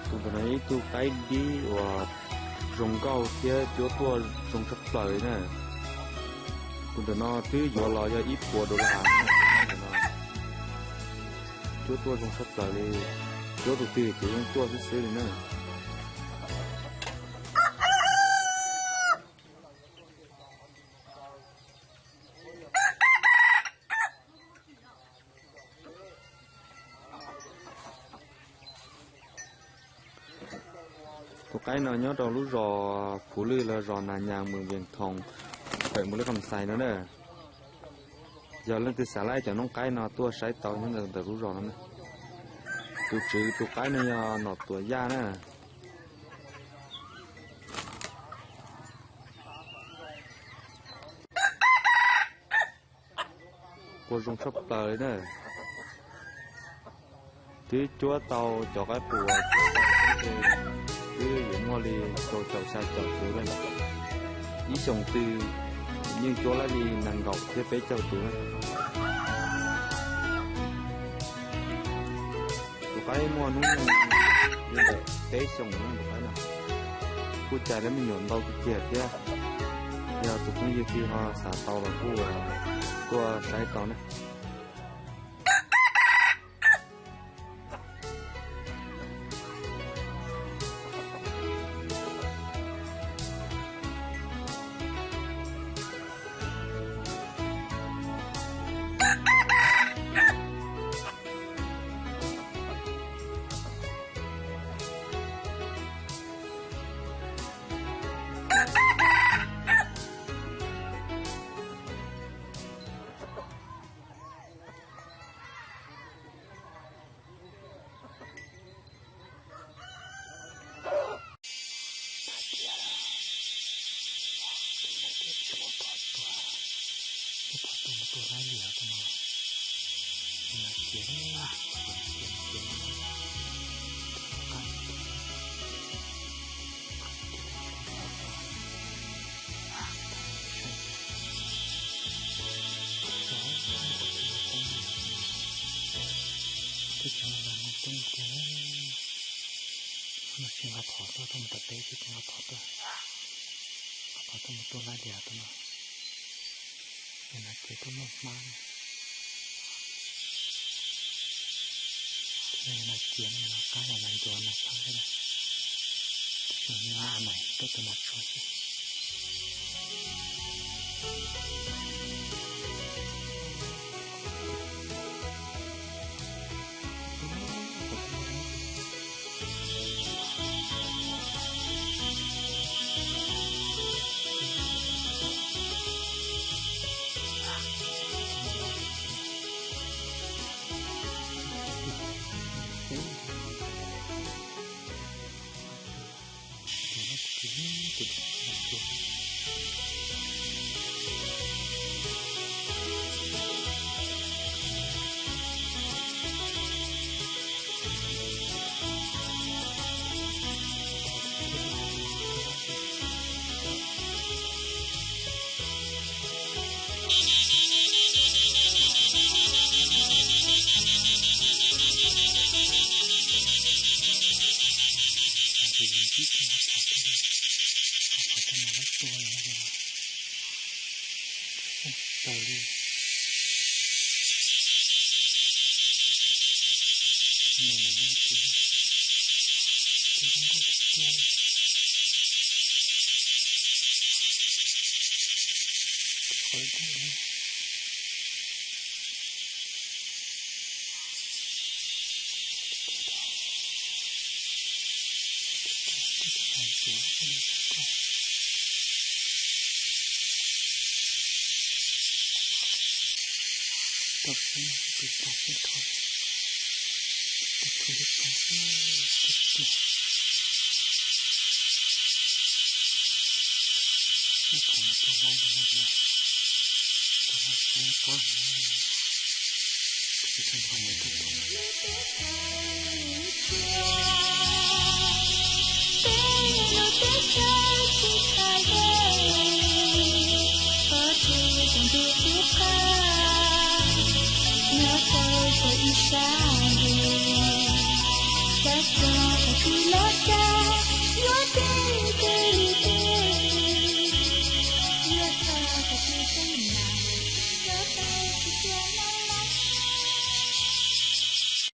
Tus ntawm no yog ib tug qaib dib uas zoo nkauj thiab cuab tuaj zoo tshaj plaws li na. Tus ntawm no twb yuav los yog ib puas dollar. Cuab tuaj zoo tshaj plaws li, cuab tus twg ces yeej tuaj xwb xwb li na. Tus qaib no nyob rau lub zos Phuv Lwj los zos Nas Nyas, mwm Vias Thoos, tawm mus lub Kam Xais no na. Yog leej twg xav laij cov noob qaib no tuaj saib tau nyob ntawm lub zos no na. Tus tswv tus qaib no yog Nom Tuam Yaj na. Ua zoo tshaj plaws li na. Twb cuab tau cov qaib qus, twb yuav muaj li rau caum xya caum tus lawm. Ib xyoos twg yeej cuab lawm li nees nkaum thiab peb caug tus na. Tus qaib muaj hnub nyoog li ntawm peb xyoos na tus qaib no. Kuj cais lawv me nyuam ntau tiag tiag thiab. Yog tus phooj ywg twg ho xav tau los kuj tuaj saib tau na. Tsis nqa phom tuaj, tuaj mus tom teb tsis nqa phom tuaj, nqa phom tuaj mus tua laij lias tuaj no. Ces no ces tuaj muaj hmab na. Ces no ces no qab no mas ncuav no tshaj xwb na. Tab sis no mas tuaj tua no tshaj xwb.